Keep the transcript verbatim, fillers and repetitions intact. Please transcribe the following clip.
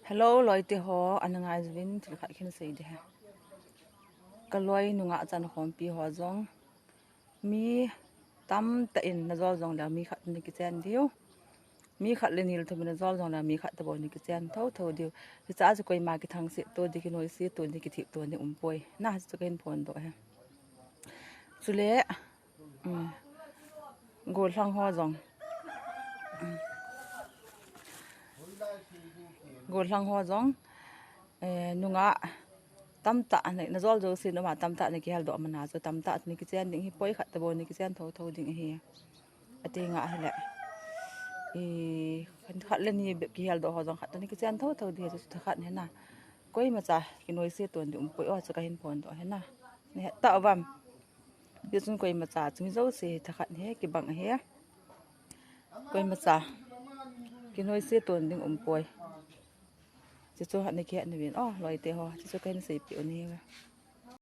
Hello, loite ho, ana ngai uvin thil khat kahin sei ding ahi. Ka loi nungah chan khompi ho jong, mi tamtah in najol jongle mi khat in nakichen diu. Mi khat le ni le thum in najol jongle mi khat tabou nakichen thotho diu. Hiche a chu koima kithangse to ding, kinoise to ding, kithip to ding umpoi. Na, hichu kahin phondoh ahi. Chule, um, gollhang ho jong. Um, gollhang ho jong, eh, nungah tamtah, na, najol jousen ama tamtah nakiheldoh mana chu tamtah nakichen ding ahipoi, khat tabou nakichen thotho ding ahi. Ati nga ahile, i, khat le ni bep kiheldoh ho jong khat nakichen thotho ding ahi, chu thakhat ahi na. Koimacha kinoise to ding umpoi, o, chu kahin phondoh ahi na. Nahet tauvam. Hichun koimacha chu mi jouse thakhat ahi, kibang ahi. Koimacha kinoise to ding umpoi. Chuchu ana kihet uvin, o, loite ho, chuchu kahin seipeh u ahi.